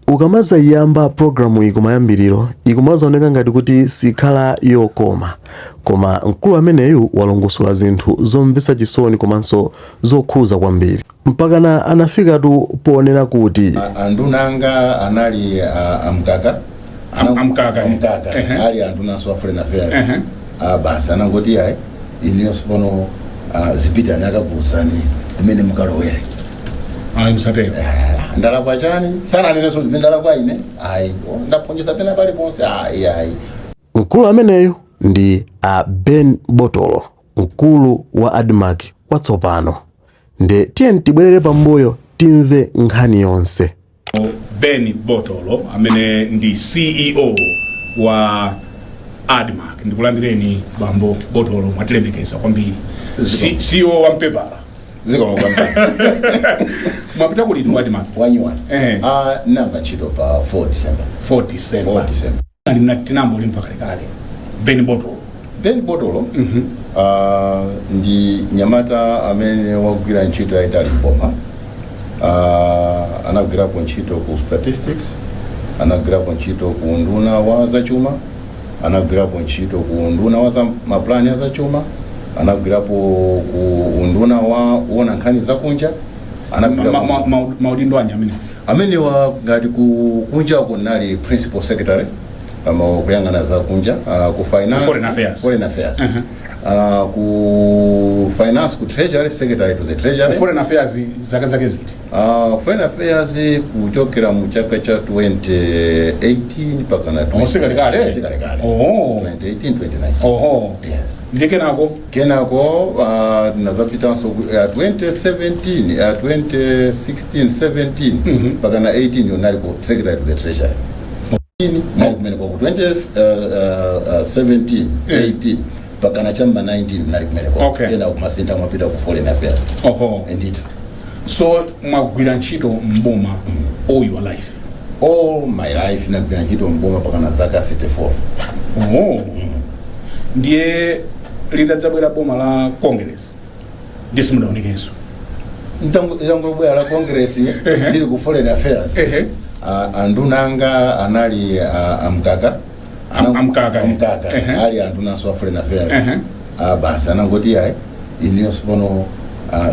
Ukamazayiyamba programu iyi kumayambiriro, ikumazaoneka ngati kuti sikhala yokoma, koma mkulu ameneyu walongosola zinthu zomvetsa chisoni komanso zokhuza kwambiri, mpakana anafikatu ponena kuti Anduna anga anali amkaka. Amkaka, eh. Amkaka. Ali andunanso a foreign affairs. Basi anangoti, "Ayi, inuyonso pano zipitani, akakuuzani kumene mukalowere." Ayi, musatero. Ndalakwa chani? Sananenenso zimene ndalakwa ine. Ayi, ndaphunzitsa pena paliponse. Ayi, ayi. Mkulu ameneyu ndi a Ben Botolo, mkulu wa ADMARC watsopano. Nde tiye tibwerere pambuyo timve nkhani yonse. Ben Botolo amene ndi CEO wa ADMARC, ndikulandireni bambo Botolo, mwatilemekeza kwambiri. CEO wa mpepala. Zikomo kwambiri. Mwapita kuliti ku ADMARC? Wanyuwani. Eh. Namba ntchito pa 4 December. 4 December. 4 December. Ali tinambolimva kalekale Ben Botolo. Ben Botolo ndi nyamata amene wagwira ntchito yayitali mboma. Anagwirapo ntchito ku statistics, anagwirapo ntchito ku nduna wa zachuma, anagwirapo ntchito ku nduna wa za maplani ya zachuma, anagwirapo ku unduna wa kuona nkhani zakunja, anagwirapo Maudindo anji amene? Amenewa ngati ku kunjako nali principal secretary ama kuyang'ana za kunja, ku finance. Foreign affairs. Foreign affairs. Ku finance, ku treasury, secretary to the treasury. Foreign affairs zaka zake ziti? Foreign affairs kuchokera mu chaka cha 2018 mpaka na Oh, sikalekale? Sikalekale. Oh. 2018, 2019. Oho. Yes. Ndiye kenako? Kenako nazapitanso 2017, 2016, 17 mpaka na 18 yonali ku secretary to the treasury. Nali kumene kwa ku 2017, 18 mpaka na chamba 19 nali kumene kwa. Kenako kumasintha, mwapita ku foreign affairs. Ndithu. So mwagwira ntchito mboma all your life? All my life nagwira ntchito mboma mpaka na zaka 34. Oh. Ndiye litadzabwera boma la Congress ndiye simudaonekenso? Itangobwera la Congress, ndili ku foreign affairs. Anduna anga anali amkaka. Amkaka, eh. Amkaka. Ali andunanso a foreign affairs. Basi anangoti, "Ayi, inuyonso pano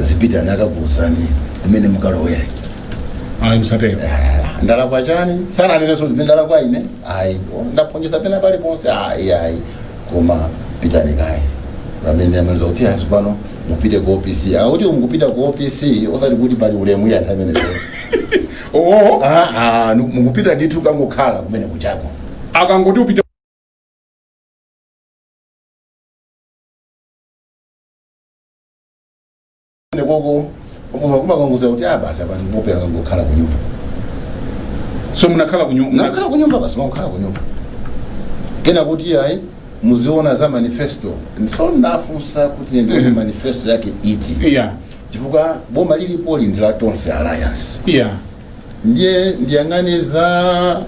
zipitani, akakuuzani kumene mukalowere." Ayi, musatero. Ndalakwa chani? Sananenenso zimene ndalakwa ine. Ayi, ndaphunzitsa pena paliponse. Ayi, ayi, koma pitani kaye. Pamene amaliza kuti, "Ayi, pano mupite ku OPC," akuti mukupita ku OPC osati kuti pali ulemu ya nthawi imeneyo. Oh. Ah, ah, mukupita ndithu kangokhala kumene kuchako. Akangoti upite. Koko kumakanguza kuti, ah, basi, apa ndipopera kangokhala ku nyumba. So munakhala ku nyumba? Nakhala ku nyumba basi, makukhala ku nyumba. Kena kuti, "Ayi, muziona za manifesto." So ndafunsa kuti ndione manifesto yake iti, chifukwa boma lilipo ndi la Tonse Alliance. Ndiye ndiyang'ane za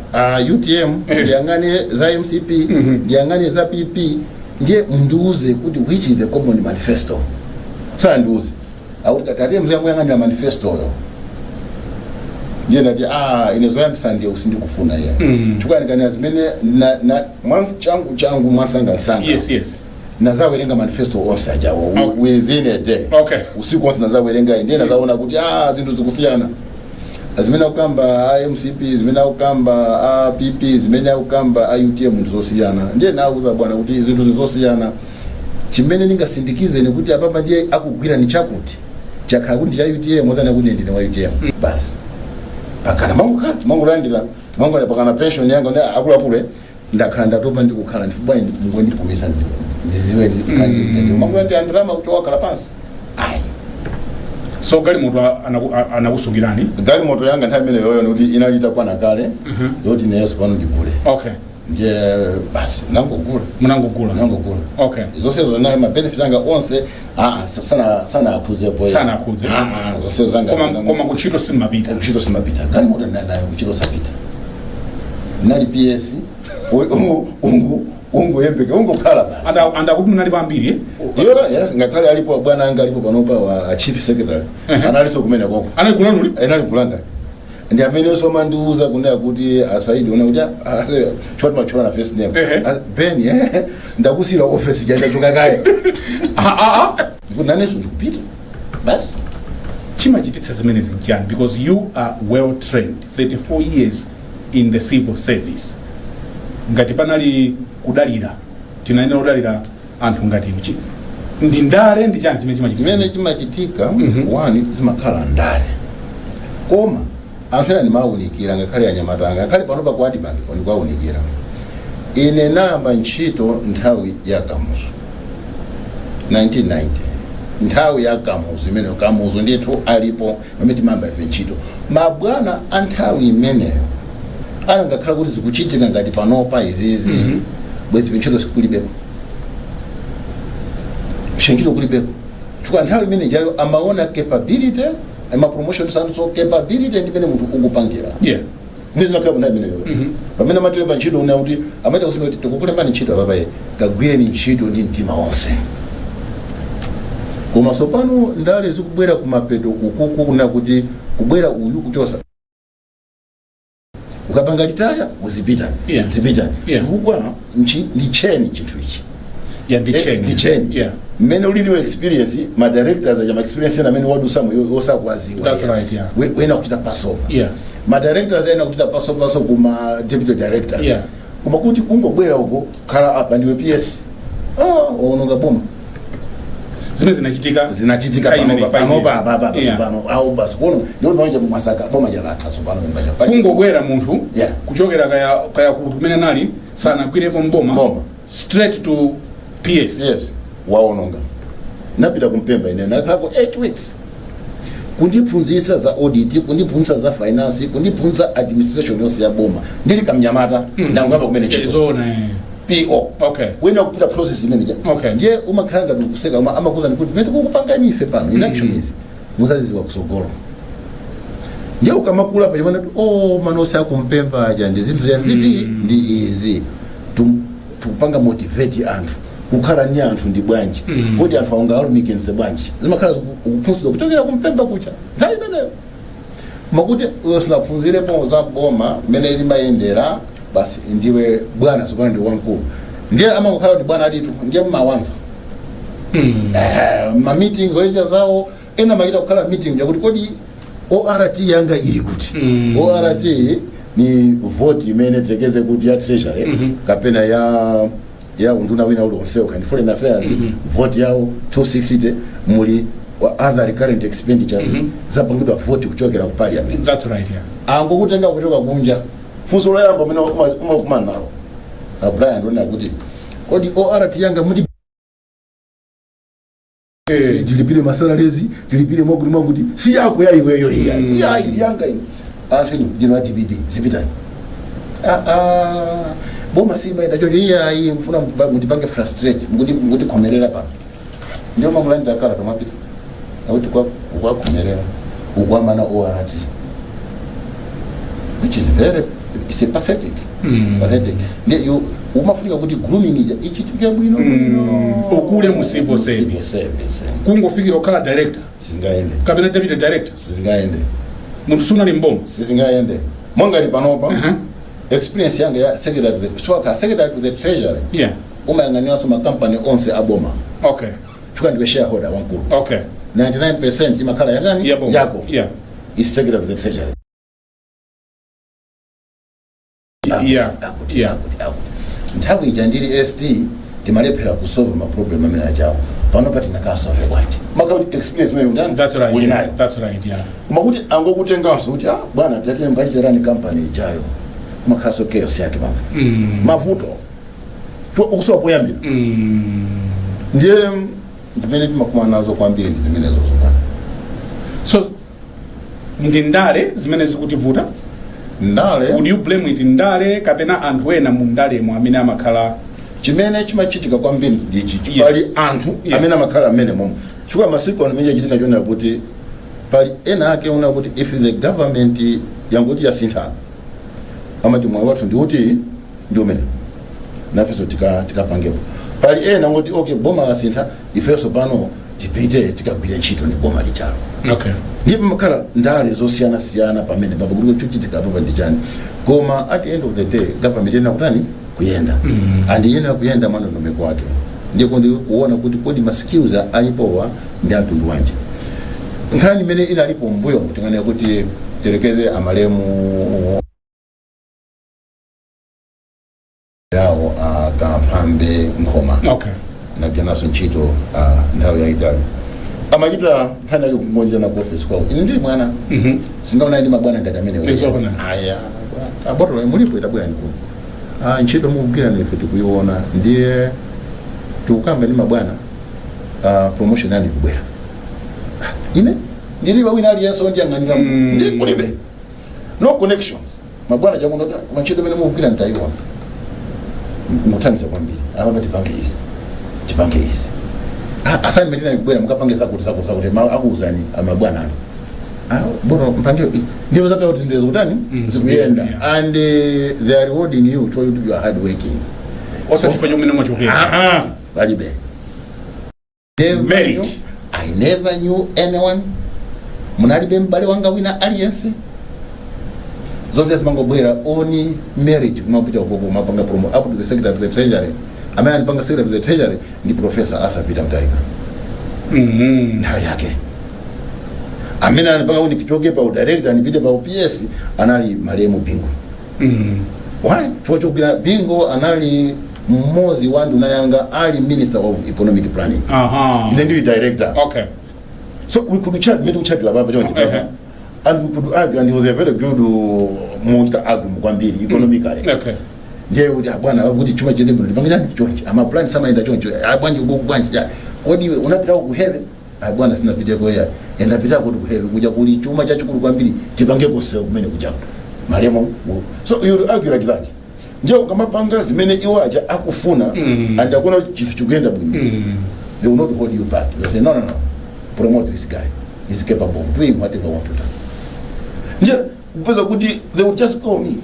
UTM, ndiyang'ane za MCP, ndiyang'ane za PP, ndiye mundiuze kuti which is the common manifesto. Sandiuze, akuti tate muziyang'anira manifesto yo. Ndiye ndati, ah, ine zoyambisa ndiye usindikufuna iye, chifukwa ndikaniya zimene na changu changu mwasangasanga. Nazawerenga manifesto onse ajawo within a day. Usiku wonse nazawerenga. Ndiye nazaona kuti, ah, zinthu zikusiyana, zimene akukamba a MCP, zimene akukamba a PP, zimene akukamba a UTM ndizosiyana. Ndiye nauza bwana kuti zinthu zizosiyana. Chimene ndingasindikize ni kuti apapa ndiye akugwira ni chakuti chakhala kuti ndi cha UTM, ozana kuti ndine wa UTM basi. Pakana mangukhala mangulandira mangula pakana pension yanga ndi akuluakulu. Ndakhala ndatopa ndikukhala ndifubwa mungondipumisa ndiziwe mangulandira ndalama kuti wakhala pansi, ayi. So galimoto anakusungirani? Galimoto yanga nthawi imene yoyo ndikuti inali itakwana kale yoti neyeso pano ndigule. Ndiye basi nangogula. Munangogula? Nangogula. Zonsezo nayo ma benefits anga onse, ah, sana sana akhuzepo. Sana akhudze. Ah, ah, zonsezo zanga. Koma kuntchito simmapita? Kuntchito simapita. Galimoto ndinayo, kuntchito sapita. Nali PS ungu ungoyembeke ungokhala basi. Andakuti munali pambiri, eh? Yo, yes, ngakhale alipo bwana anga alipo panopa wa chief secretary, analinso kumene koko. Anali kulanuli? Anali kulanda. Ndi amene amandiuza kunena kuti asaidi una kuti choti machula na first name. Ah, Ben, ndakusira office janja choka kaye. Ndikuti nanenso ndikupita basi. Chimachititsa zimenezi nchani? Because you are well trained, 34 years in the civil service. Ngati panali kudalira, tinayenera kudalira anthu ngati inu. Ndi ndale, ndi chani chimene chimachititsa? Chimene chimachitika, one, zimakhala ndale, koma anthu ena ndimawunikira, ngakhale anyamata anga, ngakhale pano pa ku ADMARC ndikuwaunikira. Ine nayamba ntchito nthawi ya Kamuzu, 1990, nthawi ya Kamuzu imeneyo. Kamuzu ndithu alipo pamene timayamba ife ntchito. Mabwana a nthawi imeneyo anangakhala kuti zikuchitika ngati panopa izizi, bwezi ntchito sikulibeko, ntchito kulibeko, chifukwa nthawi imene ijayo amaona capability, ama promotion sanso capability ndi imene munthu ukupangira. Ndizinakhala nthawi imeneyo. Pamene amatilemba ntchito, una kuti amaita kusema kuti tikukulembani ntchito apapa, kagwireni ntchito ndi mtima wonse. Koma sopano ndale zikubwera kumapeto ukuku, kuna kuti kubwera uyu kuchosa, ukapanga retire uzipita, zipita, chifukwa ndi chain chinthu ichi. Yeah, ndi chain. Ndi chain. Mmene uliliwo experience, ma directors aja, ma experience ena amene wadusamo osakwaziwa. That's right, yeah. Wena kuchita pass over, ma directors ena kuchita pass over, so kuma deputy directors. Koma kuti kungobwera uko, khala apa ndiwe PS, ah, waononga boma. Zimene zinachitika. Zinachitika. Nthawi imene panopa panopa apa apa. Pano au basi kuno ndiwo panopa masaka boma jalatha sopano mbaja. Kungobwera munthu kuchokera kaya kuti kumene nali sanagwirepo mboma, Mboma. straight to PS. Yes, waononga. Napita kumpemba ine, nakhalako 8 weeks, kundiphunzitsa za audit, kundiphunzitsa za finance, kundiphunzitsa administration yonse ya boma. Ndili kamnyamata, ndanguyamba kumene ntchito. Zoona, eh. Po wena kupita process imene ja. Ndiye umakhala ngati ukuseka, uma amakuza kuti pamene tikukupangani ife pano induction izi muzaziziwa kusogolo. Ndiye ukamakula pa chimene, oh, manosi akumpemba aja ndi zinthu zanziti ndi izi. Tikupanga motivate anthu kukhala ndi anthu ndi bwanji, kodi anthu aungalumikize bwanji, zimakhala ukuphunzitsidwa kuchokera kumpemba kucha nthawi imeneyo. Makuti usinaphunzirepo za boma mmene limayendera, basi ndiwe bwana tsopano, ndi wamkulu, ndiye amakukhala kuti bwana alitu, ndiye mmawamva. Ma meetings oita zawo ena machita kukhala meeting yakuti kodi ORT yanga ili kuti? ORT ni vote imene tekeze kuti ya Treasury kapena ya unduna wina uliwonsewo kandi Foreign Affairs, vote yawo 260 muli wa other recurrent expenditures, zapangidwa vote kuchokera ku Parliament. That's right, yeah. Angokutenga kuchoka kunja, funso loyamba umene umakumana nalo a Brian ndona kuti kodi ORT yanga muti tilipire ma salaries, tilipire mwakuti mwakuti, si yako ya iweyo iya? Iya, ndi yanga ine. Anthu inu ndino a DPP, zipitani. Ah, ah, boma simaenda choncho. Iya, iyi mfuna mutipange frustrate, mukuti mukutikhomerera pano. Ndio makulandira kala tomapita akuti kwakhomerera ukwamana ORT, which is very, it's a pathetic, pathetic. Ndiye you umafunika kuti grooming ija ichitike bwino bwino. Ukule mu civil service. Civil service. Kungofikira kukhala director Sizingaende. kapena deputy director, Sizingaende. munthu sunali mboma. Sizingaende. Monga panopa, experience yanga ya secretary to the, so ka secretary to the Treasury, umayang'aniranso makampani onse aboma, chifukwa ndiwe shareholder wankulu. 99% imakhala yakani? Yaboma. Yako. Is secretary to the Treasury. Akuti, akuti, akuti nthawi ija ndili ST timalephera kusolve ma problem amene ajawo, pano pa tinakasolve bwanji? Makakuti experience imene undani That's right. uli nayo. That's right, yeah. Koma kuti angokutenganso kuti, ah, bwana, tatene mukachiterani kampani ijayo, kumakhalanso chaos yake pamwe, mavuto ukusowa poyambira. Ndiye ndimene timakumana nazo kwambiri ndi zimenezo zopano. So ndi ndale zimene zikutivuta? Ndale. Would you blame it ndale kapena anthu ena mu ndalemo amene amakhala? Chimene chimachitika kwambiri ndichi: pali anthu amene amakhala amene momwe, chifukwa masiku ano amene chachitika chona kuti pali ena ake una kuti if the government yanguti yasinthana, amati mwayi wathu ndiuti, ndi umene nafenso tikapangepo. Pali ena ngoti, okay, boma lasintha, ifenso pano Tipite tikagwire ntchito ndi boma lijalo. Ndipo makhala ndale zosiyanasiyana pamene papo kuti chochitika apo ndi chani, koma at the end of the day government yenera kutani? Kuyenda. And iyenera kuyenda mwandondomeko wake, ndiko ndi kuona kuti kodi ma skills alipowa ndi amtundu wanji. Nkhani imene inalipo mbuyo, mutinganena kuti terekeze amalemu yawo a Kamphambe Nkhoma, nagwira ntchito nthawi yayitali, amachita nkhani yake kungonjana ku office kwawo. Ine ndili mwana, singaona ndi mabwana ngati amene. Izona. Aya, abotolo mulipo, itabwera ndikuno. Ah, ntchito mukugwira ife tikuiona, ndiye tikukamba ndi mabwana, promotion yani ikubwera. Ah, ine ndilibe wina aliyense ondiyang'anira, ndi kulibe, no connections. Mabwana chakuno, koma ntchito imene mukugwira nditayiona, muthandiza kwambiri apa, tipange izi, tipange izi. Ah, assignment ina ikubwera, mukapange zakuti zakuti zakuti, ma akuuzani amabwana anu. Ah, bora mpange, ndiyo zaka kuti zinthu zikutani? Zikuyenda. And they are rewarding you to you are hard working. Osati chifukwa chomwe mwachokera. Ah ah, palibe. Never Merit. knew, I never knew anyone, munalibe m'bale wanga wina aliyense. Zonse zimangobwera on merit, kumapita ukoko, kumapanga promo up to the Secretary to the Treasury. Amene anapanga Secretary to the Treasury ndi Professor Arthur Peter Mutharika. Nthawi yake amene anapanga kuti ndichoke pa udirector ndipite pa PS anali malemu Bingu. Why? Chifukwa chokugwira Bingu anali mmodzi wa nduna yanga ali Minister of Economic Planning, ine ndili director. So we could chat mmene kuchatira papa chonje, and we could argue, and he was a very good muchita argue kwambiri economically. Ndiye kuti, "Ah, bwana, kuti chuma chende bwino tipange chani chonchi, ama plan samaenda choncho. Ah, bwanji uko, bwanji ya kodi iwe unapita ku heaven?" "Ah, bwana, sinapiteko." "Ya, endapita kuti ku heaven kuja kuli chuma chachikulu kwambiri, tipange kose kumene kuja malemo." So you will argue like that. Ndiye ukamapanga zimene iwo aja akufuna and akuna chinthu chikuyenda bwino, they will not hold you back. They say, "No, no, no, promote this guy, he's capable of doing whatever I want to do." Ndiye kupeza kuti they will just call me,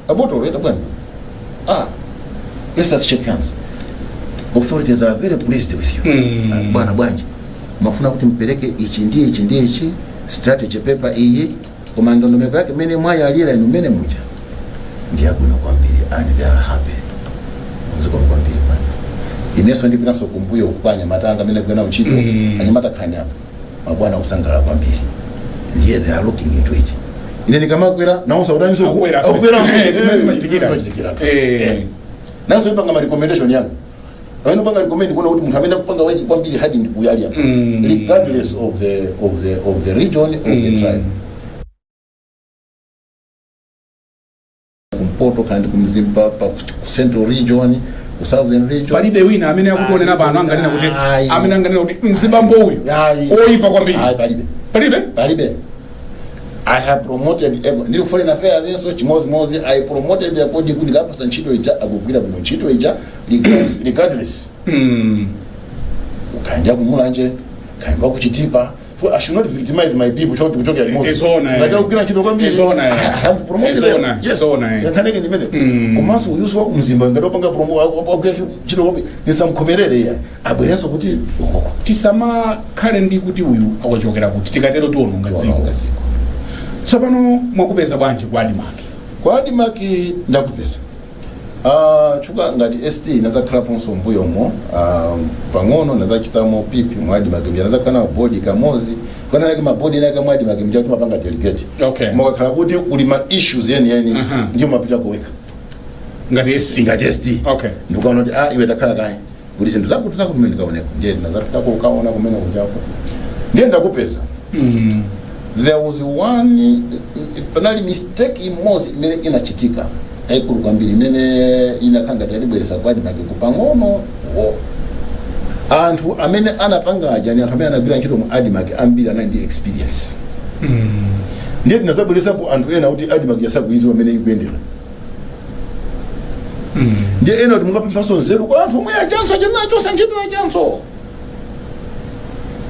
"Abotolo, enda bwana, ah, let's just shake hands. Authorities are very pleased with you." "Ah, bwana, bwanji mafuna kuti mpereke ichi ndi ichi ndi ichi, strategy paper iyi, koma ndondomeko yake mmene mwayalira inu mmene muja ndi yabwino kwambiri and they are happy. Zikomo kwambiri bwana." Inenso ndipitanso kumbuyo kwa anyamata anga amene kugwira ntchito. "Anyamata, khani apa, mabwana kusangalala kwambiri, ndiye they are looking into it." Ine ndikamakwera nawonso akutaniso. Akwera. Akwera. Zimene zimachitikira. Nanso ipanga ma recommendation yanga, amene upanga recommend kuona kuti munthu amene akupanga work kwambiri hard ndi kuyali apa, regardless of the region, of the tribe, kumpoto kandi kumzimba, pa ku Central Region, ku Southern Region. Palibe wina amene akutionera pano anganena kuti Ayi. amene anganena kuti mzibambo uyu Ayi. oyipa kwambiri? Ayi, palibe. Palibe? Palibe. I have promoted ever. Ndili ku Foreign Affairs inso chimozimozi, I promoted according kuti kapasa ntchito ija, akugwira bwino ntchito ija regardless ukaenda kumulanje, kaenda kuchitipa. For I should not victimize my people choti kuchokera limodzi. Izona, eh. Ngati akugwira ntchito kwambiri, Izona, eh. I have promoted Izona, them. Yes. izona, eh. Yankhaneke ndimene. Komanso uyuso wa kumzimba, ngati wapanga promo, akugwira ntchito kwambiri, nisamkhomerere iya, abwerenso kuti ukoko. Tisamakhale ndi kuti uyu akuchokera kuti, tikatero tiononga dziko. Tiononga dziko. Tsopano mwakupeza bwanji ku ADMARC? Kwa ADMARC ndakupeza chuka ngati ST, nazakhalaponso mbuyomo pang'ono, nazachitamo pipi mu ADMARC mja, nazakhala na board kamozi kanalaki ma board inake mu ADMARC mja timapanga delegate. Mukakhala kuti kuli ma issues yeni yeni, ndiyo mapita kuweka. Ngati ST? Ngati ST. Ndikuona kuti, ah, iwe takhala kaye kuti zinthu zakuti zakuti kumene ndikaoneka, ndiye ndinazapitako ukaona kumene kujako, ndiye ndakupeza. There was one, panali mistake imodzi imene inachitika yayikulu kwambiri, imene inakhala ngati yatibweresa kwa ADMARC pang'ono wo. Anthu amene anapanga aja ni anthu amene anagwira ntchito mu ADMARC, ambiri anali ndi experience. Ndiye tinazabweresapo anthu ena kuti ADMARC yasakuiziwa amene ikuyendera. Ndiye ena kuti mungapemphaso nzeru kwa anthu omwe achanso achanachosa ntchito achanso.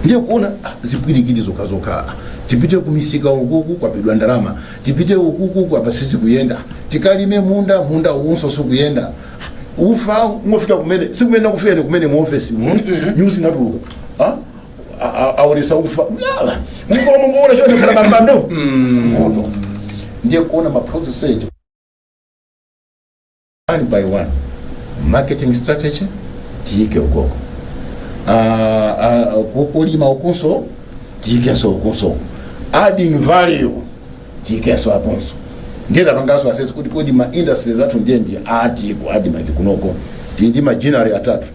Ndiye kuona, ah, zipwirikiti zokhazokha. Tipite kumisika ukuku kwapedwa ndalama, tipite ukuku kwapasisi kuyenda, tikalime munda, munda uwunso sikuyenda, ufa ngofika kumene sikumene kufika kumene mu office news inatuluka, ah. Aonesa ufa yala mufa omwe muona chone khala pambando vuto. Ndiye kuona ma process echo one by one, marketing strategy tiyike ukoko, kulima ukunso tiyikenso ukunso, adding value tiyikenso aponso. Ndiye tapanganso assess kuti kodi ma industries athu ndiye ndi ati ku ADMARC kunoko. Tili ndi ma ginnery atatu,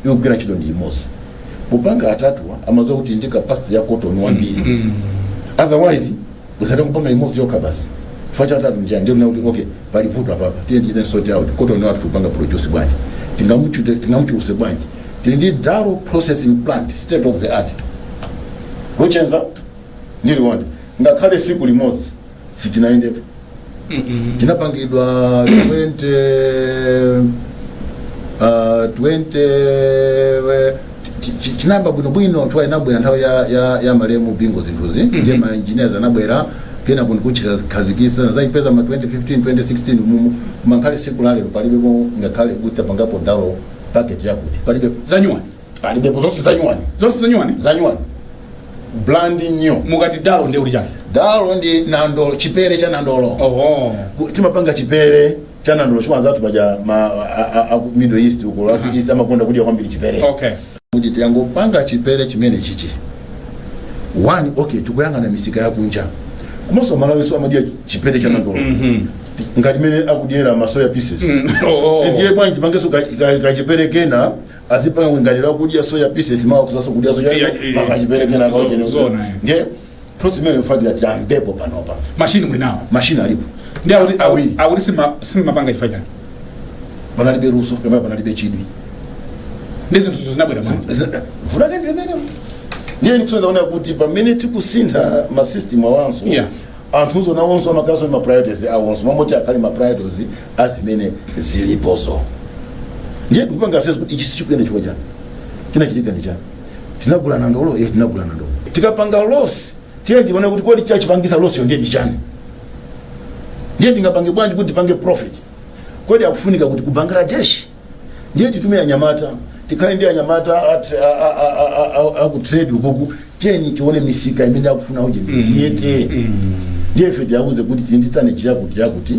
ikugwira ntchito ndi imodzi. Popanga atatuwa amaziwa kuti ndi capacity ya cotton wambiri, otherwise usate kupanga imodzi yokha basi. Chifukwa chatatu njani? Ndiye kuti okay, pali vuto apapa, tiye tichite sort out cotton wathu. Kupanga produce bwanji? Tingamuchuluse bwanji? Tili ndi dalo processing plant, state of the art, Luchenza ndi Liwonde. Ngakhale siku limodzi sitinaendepo. Chinapangidwa 20 20 chinayamba bwinobwino nthawi inabwera nthawi ya malemu Bingo zinthuzi. Ndiye ma engineers anabwera kena kundikuchikhazikisa zaipeza ma 2015, 2016 mumu. Koma ngakhale siku lalero palibepo ngakhale kuti tapangapo dalo packet yakuti palibepo. Zanyuwani? Palibepo, zonse zanyuwani. Zonse zanyuwani? Zanyuwani, brand new. Mukati dalo ndiye kuti chani? Dalo ndi nandolo, chipere cha nandolo. Oho. Timapanga chipere cha nandolo chimwe anzathu paja ma a ku Middle East uko, mm East amakonda kudya kwambiri chipere. Kuti tiyangopanga chipere chimene chichi one, okay, tikuyang'ana misika yakunja komanso Malawiso amadya chipere cha nandolo ngati mene akudyera ma soya pieces. Oh. Ndiye bwanji tipangenso kachipere kena azipanga ngati lakudya soya pieces, mawa kuzaso kudya soya kachipere kena kauchene. Zona, eh. Ndiye process imene yofatira tiyambepo panopa. Mashini muli nawo? Mashini alipo. Ndi akuti Awiri. Akuti simapanga chifukwa chani? Panalibe luso kapena panalibe chidwi. Ndi zinthu zinabwera bwanji? Vulake ndi limene ndiye ndikusonyeza kuona kuti pamene tikusintha ma system awanso, anthuzo nawonso amakhalanso ndi ma priorities awonso, mamoti akhale ma priorities azimene ziliponso. Ndiye tikupanga assess kuti ichi sichikuyenda chifukwa chani, chinachitika ndi chani. Tinagula nandolo, eh, tinagula nandolo, tikapanga loss tiye tione kuti kodi chachipangisa loss yo ndiye ndi chani, ndiye tingapange bwanji kuti tipange profit? Kodi akufunika kuti ku Bangladesh? Ndiye titume anyamata, tikhale ndi anyamata aku trade ukuku. Tiyeni tione misika imene akufuna uje ndiyete. Ndiye ife tiyakuze kuti tili ndi tonnage yakuti yakuti,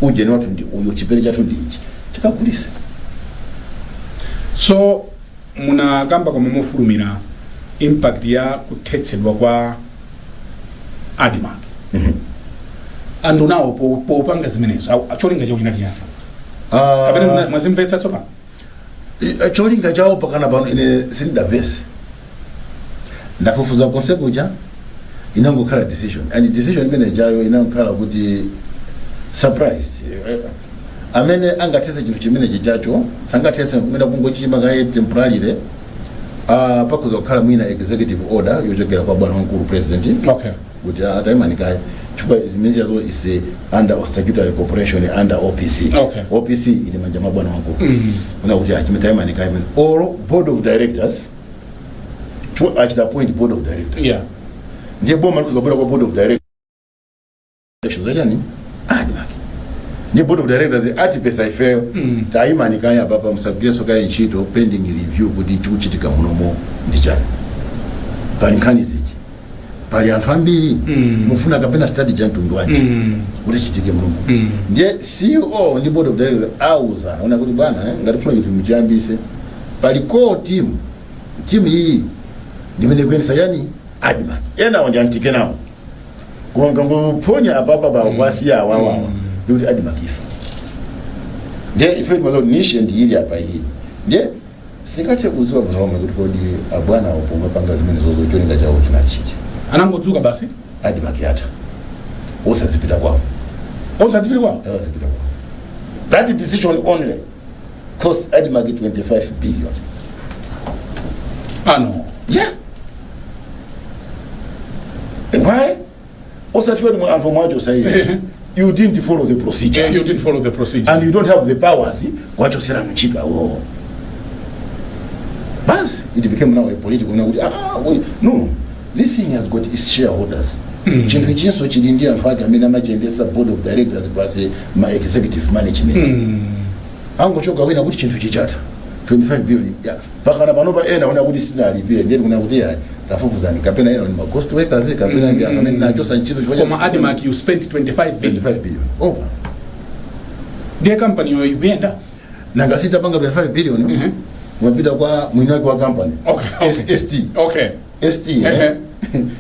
ujeni wathu ndi uyo, chipere chathu ndi ichi, tikagulise. So munakamba koma mofulumira impact ya kuthetsedwa kwa ADMARC. Anthu nawo popanga zimenezo cholinga chawo chinali chani? Kapena mwazimvetsa tsopano? Cholinga chawo pakana pano ine sindidavese. Ndafufuza konse kuja, inangokhala decision, and decision imene jayo inangokhala kuti surprised. Amene angathetse chinthu chimene chijacho sangathetse kumene kungochima kaye temporarily. Pakhoza kukhala mwina executive order yochokera kwa bwana wamkulu president kuti atayimani kaye, chifukwa zimene chazo is under statutory corporation under OPC. OPC ili manja mwa bwana wamkulu. Kuna kuti achimene kaye or board of directors to achita appoint board of directors. Ndiye boma likuzabwera kwa board of directors zachani ADMARC. Ndiye board of directors atipesa ifeyo, tayimani kaye apapa, musagwireso kaye ntchito pending review kuti chikuchitika munomo ndi chani, pali nkhani ziti, pali anthu ambiri, mufuna kapena strategy ya mtundu wanji kuti chitike munomo. Ndiye CEO ndi board of directors auza ona kuti bwana, ngati kufuna chinthu muchiyambise, pali core team, team iyi ndimene kuyendesa yani ADMARC, enawo ndi antike nawo, koma mukangophonya apapa pa kwasiya awawawa ndikuti ADMARC ifa. Ndiye ife timaza kuti niche ndi ili apa iyi. Ndiye singathe kuziwa bwino lomwe kuti kodi abwana awo pomwe panga zimene zozo cholinga chawo chinali chiti. Anangodzuka basi. ADMARC yatha, osazipita kwawo. Osazipita kwawo. Osazipita kwawo. That decision only cost ADMARC 25 billion. Ano? Yeah. Why? Osati mwe anthu mwacho sayi, you didn't follow the procedure. Yeah, you didn't follow the procedure. And you don't have the powers kwachosera mchito awo. Basi it became now a political now kuti ah, wait, no, this thing has got its shareholders. Chinthu ichinso chili ndi anthu ake amene amachiyendetsa, board of directors plus ma executive management. Angochoka wina kuti chinthu chichatha, 25 billion ya pakana panopa ena ona kuti sinalipire. Ndiye kuna kuti ya Tafufuzani, kapena ena ni ma ghost workers, kapena ndi amene nachosa ntchito chifukwa Koma ADMARC, you spent 25 billion. 25 billion over. Ndiye kampani yo ikuyenda? Nanga sitapanga 25 billion, wapita kwa mwini wake wa company, ST. ST.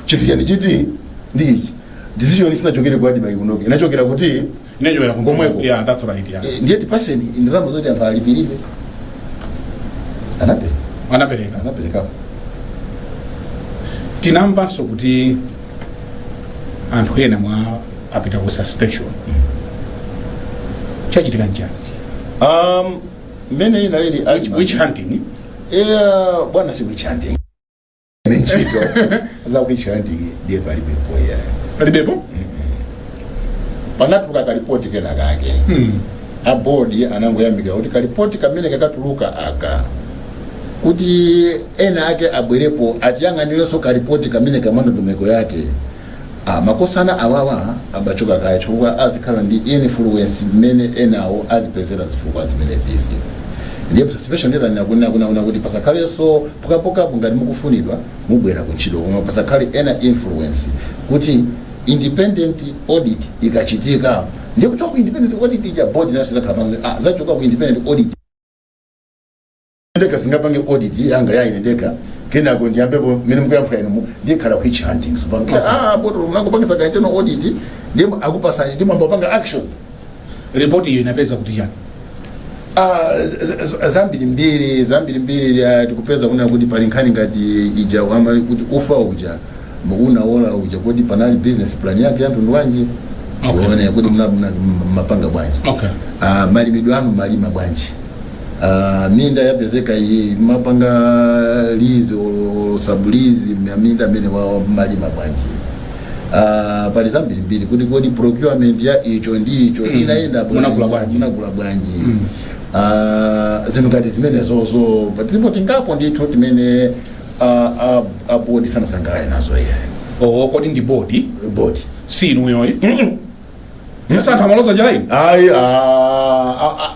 Chinthu chani chiti ndi ichi, decision isinachokere kwa ADMARC kunoke, inachokera kuti? Inachokera Komweko. Yeah, that's right, yeah. Ndiye tipaseni ndalama zoti anthu alipiribe. Anapereka. Anapereka. Anaperekapo. Tinamvanso kuti anthu ena mwa apita ku suspension. Chachitika nchani? Mmene inalili, Witch hunting? Yeah, bwana, si witch hunting. Ine ntchito za witch hunting ndiye palibepo ya. Palibepo. Panatuluka kalipoti kena kake. A board anangoyamikira kuti kalipoti kamene kakatuluka aka, kuti ena ake abwerepo atiyang'anirenso kalipoti kamene kamandondomeko yake. Ah, makosana awawa abachoka kaya chifukwa azikhala ndi influence mmene enawo azipezera zifukwa zimene zizi. Ndiye suspension letter kuna kuti pasakhalenso pokapokapo, ngati mukufunidwa mubwera kuntchito, koma pasakhale ena influence, kuti independent audit ikachitika, ndiye kuchoka ku independent audit ija, board naso izakhala pansi. Ah, zachoka ku independent audit, ndeka singapange audit yanga yaine ndeka, kenako ndiyambepo mmene mukuyankhula inu, ndikhala witch hunting. So pano, ah, board munangopangisa ka internal audit, ndiye akupasani, ndiye mwambapanga action. Ripoti iyo inapeza kuti chani? Ah, zambiri mbiri, zambiri mbiri. Tikupeza kuna kuti pali nkhani ngati ija wamba kuti ufa uja unaola uja, kuti panali business plan yake ya mtundu wanji? Tione kuti mapanga bwanji. Malimidwe anu, malima bwanji? Minda yapezeka iyi, mapanga lease or sublease minda amene wa malima bwanji? Pali zambiri mbiri, kuti kodi procurement ya icho ndi icho inaenda bwanji? Munagula bwanji? Munagula bwanji? Zinthu ngati zimenezozo tilipo tingapo ndithu timene a board sanasangalale nazo iye. Oh, kodi ndi board? Board. Si inuyoyi? Sasa anthu amaloza chala inu? Ayi.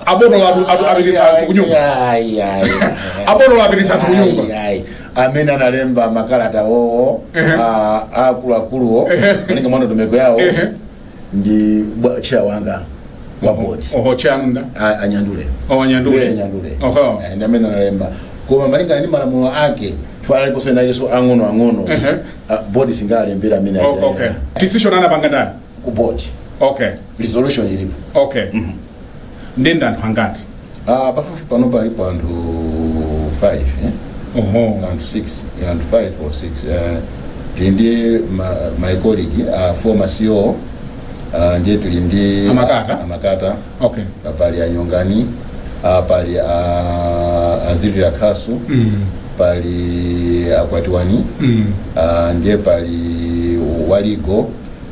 A board apititsa anthu kunyumba. Ayi, ayi. A board apititsa anthu kunyumba. Ayi, ayi. Amene analemba makalata wowo, akuluakuluwo, malinga mwa ndondomeko yawo, ndi chair wanga wa board. Oho, chanunda? Anyandule. Oh, Anyandule. Anyandule. Oho. Ndi amene analemba, koma malingana ndi malamulo ake, chifukwa aliponso enakenso ang'ono ang'ono, board singalembera amene Oh, okay, decision anapanga ndani? Ku board. Resolution ilipo. Okay, ndende anthu angati? Ah, pafupi pano palipo anthu 5, eh? Anthu 6, anthu 5 or 6. Tili ndi my colleague, former CEO, ndiye tili ndi Amakata? Amakata. Pali Anyongani, pali Aziri Akhasu, pali Akwatiwani, ndiye pali wa legal,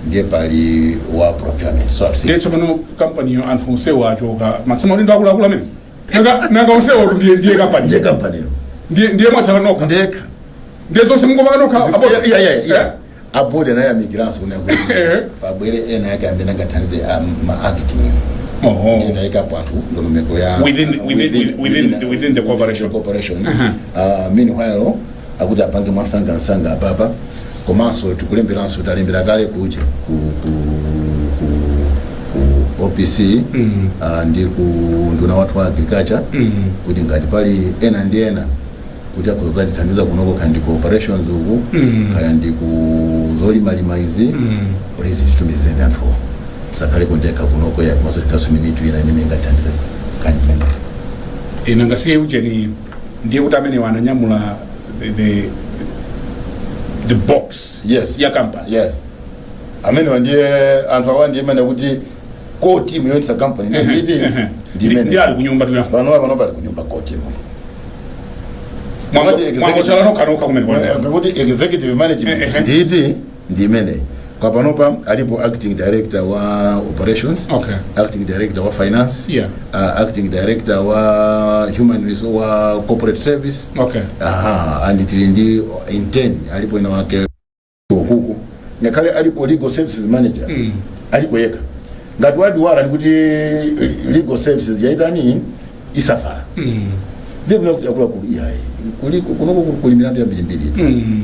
ndiye pali wa procurement, so anthu Ndiye 6. Tsopano kampaniyo anthu onsewo achoka, matsima kuti akuluakulu amene nanga onsewo ndiye kampani? Ndiye kampaniyo. Ndiye mwatsala nokha? Ndekha. Ndiye zonse mungopanga nokha, a board? Yeah. A board anayamikiranso kuna kuti pabwere ena yake amene angathandize ma acting. Ndiye tayikapo anthu ndondomeko ya Within the corporation. Corporation. Meanwhile akuti apange mwasangasanga apapa, komanso tikulemberanso, talembera kale kuja ku OPC ndi ku nduna wathu wa agriculture, kuti ngati pali ena ndi ena kuti akuzatithandiza kunoko, kaya ndi cooperations uku, kaya ndi ku zolimalima izi, please titumizireni anthuwo, tisakhale kundekha kunoko ya, komanso tikasumi mitu ina imene ingathandize kani imene. Ina ngasiye ujeni, ndiye kuti amene wananyamula the box ya company. Yes, amene ndiye anthu awa ndiye mene kuti core team yoyendetsa company nditi ndi Ndi imene ali kunyumba tuya. Pano pali kunyumba core team. Mwangotsala nokha nokha kumene kwa. Kuti executive management nditi ndi imene kwa panopa alipo acting director wa operations, acting director wa finance, acting director wa human resource, wa corporate service. Aha, and tili ndi intern alipo ina wake ukuku, ngakhale alipo legal services manager, aliko yekha. Ngati wadiwala ndikuti legal services yaitani isafara. Ndiye mna kuti akuluakulu, iyayi, kuliko kunoko kuli milandu yambirimbiri.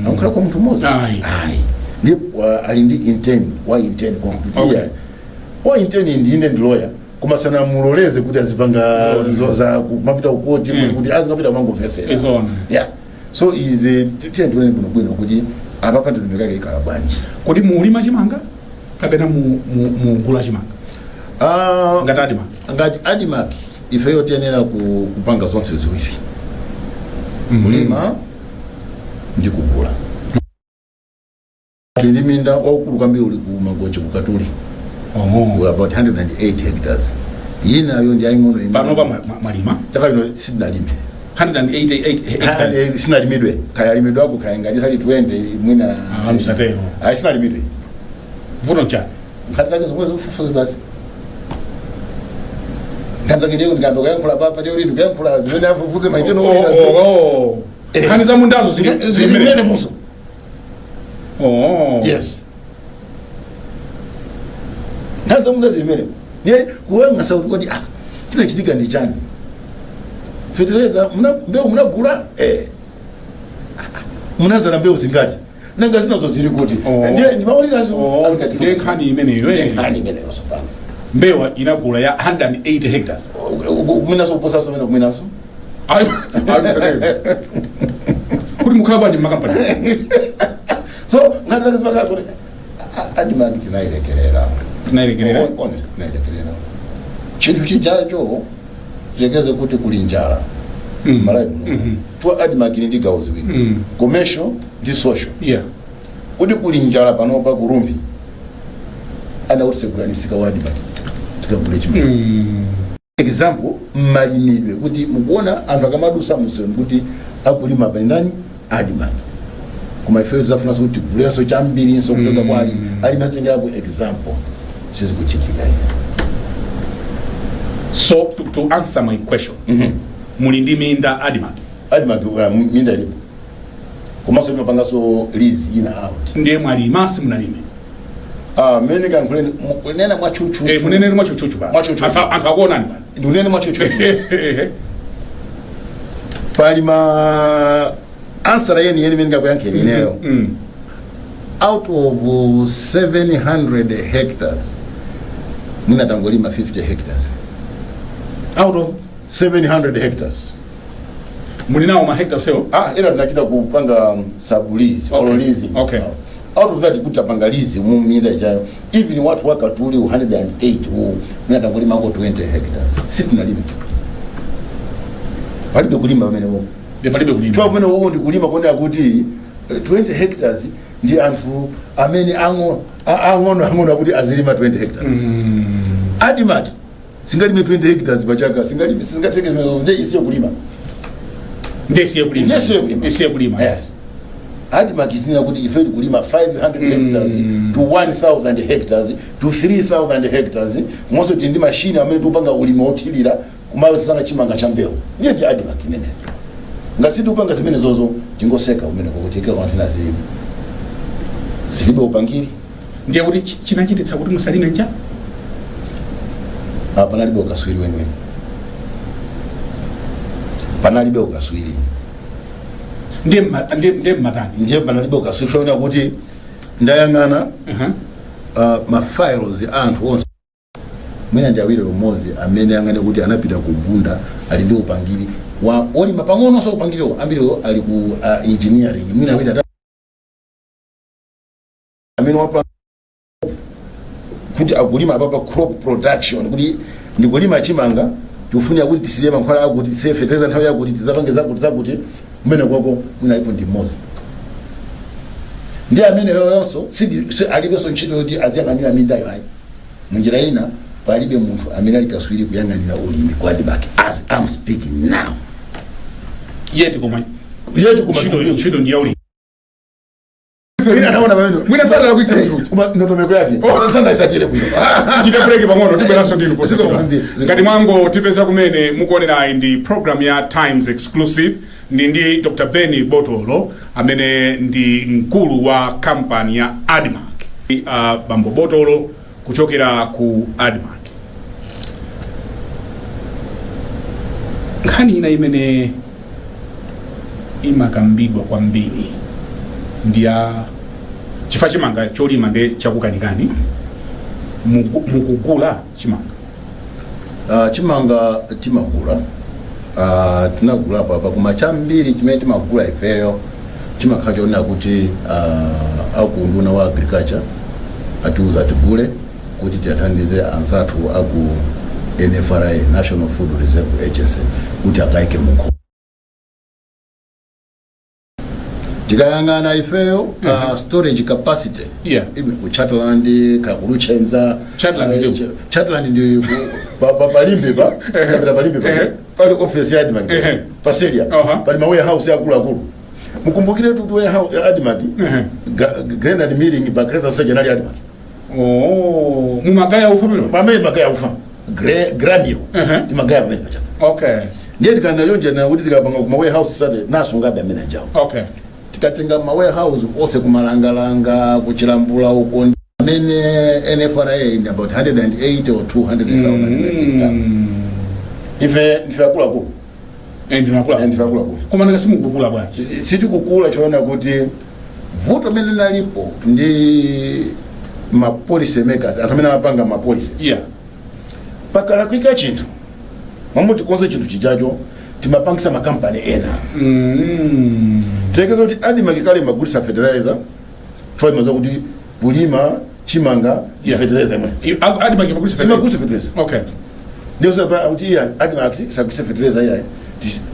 Akukhala kwa munthu mmodzi. Ayi. Ayi, ndiye ali ndi intern wa intern kwa kuti iyayi, wa intern ndine ndi lawyer, koma sanamuloleze kuti azipanga za kumapita kukoti, kuti azimapita kumangomvesera. Izona. Yeah, so ize tiye tione bwinobwino kuti apapa ndondomeko yake ikhala bwanji. Kodi mulima chimanga kapena mugula chimanga? Ah, ngati ADMARC. Ngati ADMARC, ifeyo tiyenera kupanga zonse ziwiri, kulima ndi kugula. Tili ndi minda waukulu kwambiri uli ku Mangochi, ku Katuli. Uli about 108 hectares. Yinayo ndi aying'ono imene- Panopa mwalima? Chaka chino sitinalime. 188 hectares? Sinalimidwe, kaya limidwako, kaya ngati sali 20 mwina. Ah, msatero. Ayi, sinalimidwe. Vuto nchani? Nkhani zake zomwe zikufufuza basi, nkhani zake ndiye ndikamba kuyankhula papa, ndiye kuti ndikuyankhula zimene afufuze maiteno. Oh. Nkhani za mundazo zili zili mmene muso. Yes, nkhani za munda zili mmene. Ndiye kuwengasa kuti kodi chinachitika ndi chani? Fetereza muna, mbewu munagula, munazala mbewu zingati? Nanga zinazo zili kuti? Ndiye ndimaonerazo. Oh, ndiye nkhani imeneyo, eh. Nkhani imeneyo sopano. Mbewa inagula ya 180 hectares? Kuminaso, kuposaso mene kuminaso. Ayi, ayi, msatero. Kuti mukhala bwanji mmakampani? So nkhani zake zimakhala kuti ADMARC tinayilekerera. Tinayilekerera. Honest, tinayilekerera. Chinthu chijacho, chekeze kuti kuli njala Malawi muno, chifukwa ADMARC ili ndi gawo ziwiri, commercial ndi social. Kuti kuli njala panopa ku Rumphi, anakutisegulani msika wa ADMARC tikagule chimanga. Example, mmalimidwe, kuti mukuona anthu akamadusa msewu kuti akulima pa ndani? ADMARC. Koma ifeyo tizafunanso kuti tigulenso chambirinso kutoka kwa alimi. Alimi azitengerapo example, sizikuchitika iyo. So to answer my question, muli ndi minda ADMARC? ADMARC, minda ilipo, komanso timapanganso lease ina out. Ndiye mwalima, simunalime? Ah, mene kankhuleni kunena mwachuchu. Eh, muneneri mwachuchuchu ba. Mwachuchuchu. Anthu akuonani ba. Ndikunene mwachuchu, pali ma answer yeni yeni mene ngakuyankheni ineyo. Out of 700 hectares, mwina tangolima 50 hectares. Out of 700 hectares. Muli nawo ma hectares sewo? Ah, ila tinachita kupanga sub-lease or leasing. Out of that, kuti apanga lease mu minda ijayo, even watu wakatuli 108 u mwina tangolimako 20 hectares. Sitinalime, palibe kulima pamene wo. Ndiye palibe kulima. Chifukwa kumene uko ndi kulima kuonera kuti 20 hectares ndi anthu amene ang'ono ang'ono akuti azilima 20 hectares. ADMARC singalime 20 hectares pachaka, singalime, singatheke zimenezo. Ndiye isiye kulima. Ndiye isiye kulima. Ndiye isiye kulima. Isiye kulima. Yes, ADMARC izinena kuti ife tikulima 500 hectares to 1000 hectares to 3000 hectares, komanso tili ndi mashini amene tikupanga ulimi wothirira kumasana chimanga cha mbewu. Ndiye ndi ADMARC imeneyo. Ngati sitikupanga zimene zozo, tingoseka umene kuti ike anthu nazilibe, tilibe upangiri. Ndiye kuti chinachititsa kuti musalime ncha? Ah, panalibe ukaswiri weniweni, panalibe ukaswiri. Ndiye mmatani? Ndiye panalibe ukaswiri funa kuti ndayang'ana ma files a anthu onse, mwina ndi awiri limodzi amene angane kuti anapita ku Bunda, ali ndi upangiri wa olima pang'ononso. Upangiriwo ambiriwo ali ku engineering, mwina awiri atatu amene wapa kuti akulima apapa crop production, kuti ndikulima chimanga, tikufunira kuti tisile mankhwala akuti, tisile fetereza nthawi yakuti, tizapange zakuti zakuti. Kumene kwako mwina alipo ndi mmodzi, ndi amene yonso alibenso ntchito yoti aziyang'anira mindayo, ayi. Munjira ina, palibe munthu amene ali kaswiri kuyang'anira ulimi kwa ADMARC as I'm speaking now. Yeti koma Yeti koma ntchito ndi yaulimi. Mwina anaona pamene Mwina sadala kuitsa munthu. Koma ndondomeko yake sandaisatire bwino. Chite break pang'ono, tibweranso ndinu. Ziko kwambiri. Ngati mwango tipeza kumene mukuonerayi, ndi program ya Times Exclusive, ndi Dr Ben Botolo amene ndi mkulu wa kampani ya ADMARC. Bambo Botolo kuchokera ku ADMARC. Nkhani ina imene Imakambidwa kwambiri ndi ya chifukwa chimanga cholima ndi chakukanikani. Mukugula chimanga? Chimanga timagula, tinagula papa, koma chambiri chimene timagula ifeyo chimakhala choonera kuti akunduna wa agriculture atiuza tigule kuti tiyathandize anzathu aku NFRA, National Food Reserve Agency, kuti akaike mukho. Tikayang'ana ifeyo storage capacity even ku Chatland ka ku Luchenza. Chatland ndi Chatland ndi palimbe pa kapita palimbe pa pali office ya ADMARC paselia pali ma warehouse akuluakulu. Mukumbukire kuti warehouse ya ADMARC, granary milling, Bakhresa Society inali ADMARC. Oh, mumagaya ufa pamene? Pamene magaya ufa, granule, timagaya pamene pachapo. Ndiye tikanda yonje kuti tikapanga kuma warehouse sate nasungabe amene ajawo. Tikatenga ma warehouse onse kumalangalanga, kuchilambula uko, amene NFRA in about 180 or 200,000 metric tons. Ife ndife akuluakulu. Ndinakula. Ndife akuluakulu. Koma nanga simukukula bwanji? Sitikukula choona kuti vuto mene nalipo ndi ma policy makers, anthu amene amapanga ma policies. Pakalakwika chinthu, mamwe tikonze chinthu chijacho, timapangisa makampani ena. Tilekeza kuti ADMARC kale imagulisa fertilizer, chifukwa imaziwa kuti kulima chimanga fertilizer imwe. ADMARC imagulisa fertilizer? Imagulisa fertilizer. Ndiyo sapa kuti iya ADMARC isagulise fertilizer, iya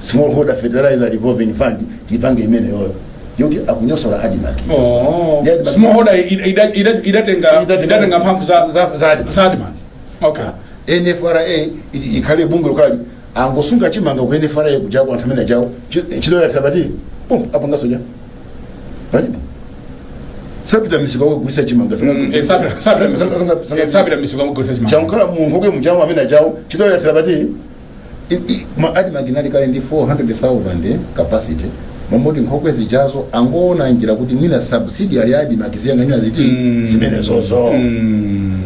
Smallholder Fertilizer Revolving Fund tipange imene yoyo, ndikuti akunyosola ADMARC. Oh. Ndiye ADMARC Smallholder idatenga idatenga mphamvu za za ADMARC. Za ADMARC. Okay. NFRA ikhale bungwe lokali, angosunga chimanga ku NFRA kujako, anthu amene ajawo ntchito yatha pati pum apangaso ja palibe sapita misika kugulisa chimanga. Sapita misika kugulisa chimanga. Chankhala munkhokwe mujawo amene ajawo, ntchito yathera pati. Ma ADMARC inali kale ndi 400,000 capacity, momoti nkhokwe zijazo angoona njira kuti mwina subsidiary ya ADMARC ziyang'anira ziti zimene zozo.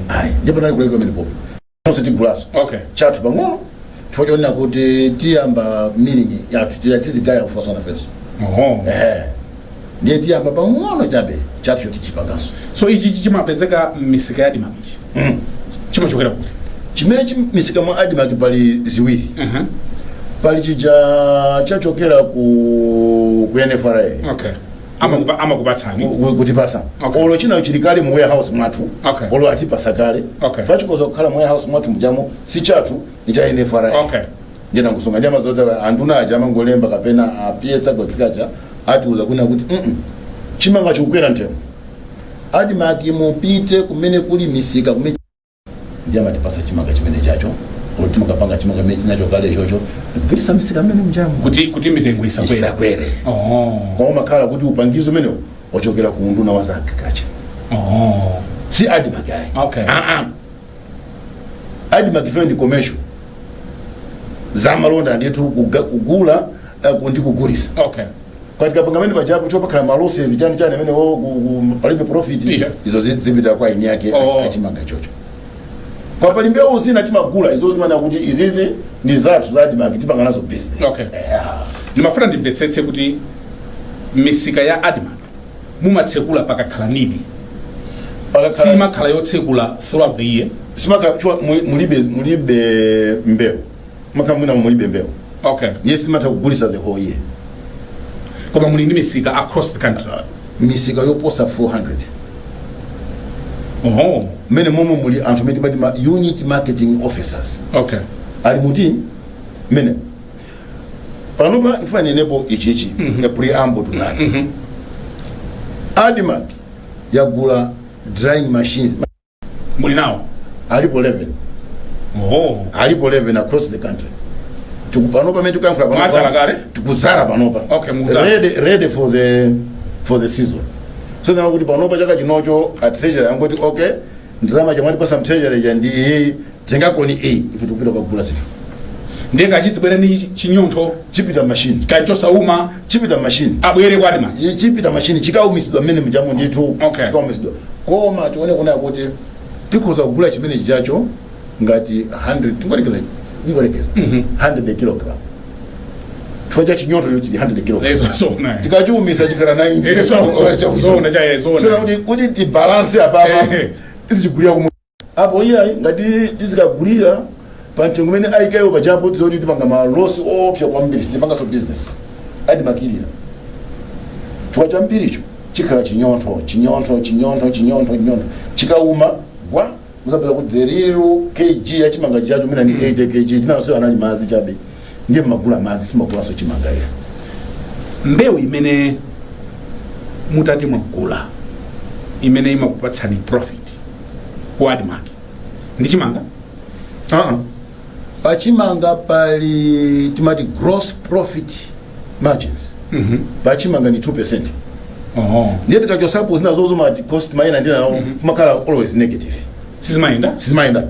Ayi, ndipo nali kuleka pamene popo nonse tigulaso chathu pang'ono, chifukwa chonena kuti tiyamba milling yathu, tizigaya kufasana feso. Ehe, ndiye tiyamba pang'ono chabe chathu choti chipanganso. So ichi chimapezeka m'misika ya ADMARC ichi chimachokera kuti? Chimene misika mwa ADMARC pali ziwiri. Pali chija chachokera ku NFRA. Okay, amakupatsani. Kutipasa. Olo china chili kale mu warehouse mwathu. Olo atipasa kale. Fachikoza kukhala mu warehouse mwathu mujamo si chathu, ni cha NFRA. Njena kusunga ndi amazota anduna aja amangolemba kapena a PS agriculture atiuza kuna kuti chimanga chikukwera mtengo, ADMARC mupite kumene kuli misika kumene, ndi amatipasa chimanga chimene chacho. Olo timakapanga chimanga chimene chinacho kale chocho ndikupitisa misika mmene mujamo kuti mitengo isakwere. Isakwere. Koma umakhala kuti upangizo umenewo wachokera ku unduna wa za agriculture. Si ADMARC ayi. Ah, ah. ADMARC ifeyo ndi commercial, zamalonda ndithu, kugula ndi kugulisa. Kwati kapanga mene pajapo chopakhala ma losses chani chani amene wo palibe profit. Izo zipita kwa eni yake achimanga chocho. Kwa pali mbewu zina timagula, izo zimana kuti izizi ndi zathu za ADMARC, tipanga nazo business. Okay. Ndimafuna ndimvetsetse kuti misika ya ADMARC mumatsekula pakakhala need? Pakakhala. Simakhala yotsekula throughout the year? Simakhala chwa mulibe mbewu, makhala mwina mulibe mbewu. Yes, simatha kugulisa the whole year. Koma muli ndi misika across the country? Misika yoposa 400. Oho. Mmene momwe muli anthu amene timati ma unit marketing officers. Ali muti mmene panopa ndifuna nenepo ichichi, a preamble to that. ADMARC yagula drying machines. Muli nawo? Alipo 11. Oho. Alipo 11 across the country. Panopa pamene tikuyankhula panopa, Mwadzala kale? Tikuzala panopa. Okay, mukuzala. Ready for the season. So ndama kuti panopa chaka chinocho a treasury angoti, "Okay, ndalama chamwatipasa mtreasury ja ndi iyi, tengakoni iyi." Ife tikupita kugula zinthu. Ndiye kachizibwera ndi chinyontho? Chipita machine. Kanchosauma? Chipita machine. Abwere kwa ADMARC. Chipita machine, chikaumisidwa mmene mujamo ndithu. Chikaumisidwa, koma tione kuna kuti tikhoza kugula chimene chichacho ngati 100, tingorekeza 100 kilogram. Chifukwa cha chinyontho chili 100 kg. Zona. Tikachiumisa chikhala 90. Zona cha zona. Sasa kuti tibalance apapa, tizichigulira kumwe apo iyayi. Ngati tizikagulira pa mtengo umene ayikayo pachapo, tizoti tipanga ma loss opsa kwambiri, sitipanganso business. Adimakirira chifukwa chambiricho chikhala chinyontho, chinyontho, chinyontho, chinyontho, chinyontho. Chikauma gwa, muzapeza kuti the real kg ya chimanga chacho mwina ni 80 kg, chinanso anali mazi chabe. Ndiye mmagula mazi, simagulanso chimanga iya. Mbewu imene mutati mwagula imene imakupatsani profit ku ADMARC ndi chimanga? Uh-uh. Pachimanga pali timati gross profit margins. Pachimanga ni 2%. Ndiye tikachosapo zina zozo, mati cost maina ndi nawo, kumakhala always negative. Sizimayenda. Sizimayenda.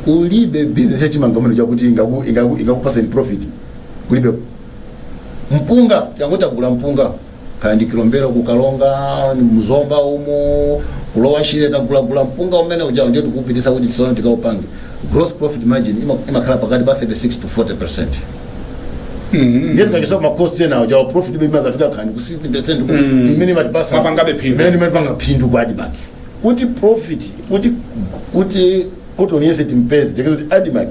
Kulibe business yachimanga muno chakuti ingakupaseni profit, kulibe. Mpunga, tikangoti agula mpunga, kaya ndi Kilombero, kukalonga, mzomba umo, kulowa Shire, tagulagula mpunga umene uja, ndiye tikupitisa kuti tsono tikaupange, gross profit margin imakhala pakati pa 36 to 40%. Ndiye tikachosa ma cost ena uja, profit ibe imazafika khani ku 60%, imene imatipasa Mapangabe phindu. Imene imapanga phindu kwa ADMARC. Kuti profit, kuti cotton yese timpeze, tekezi kuti ADMARC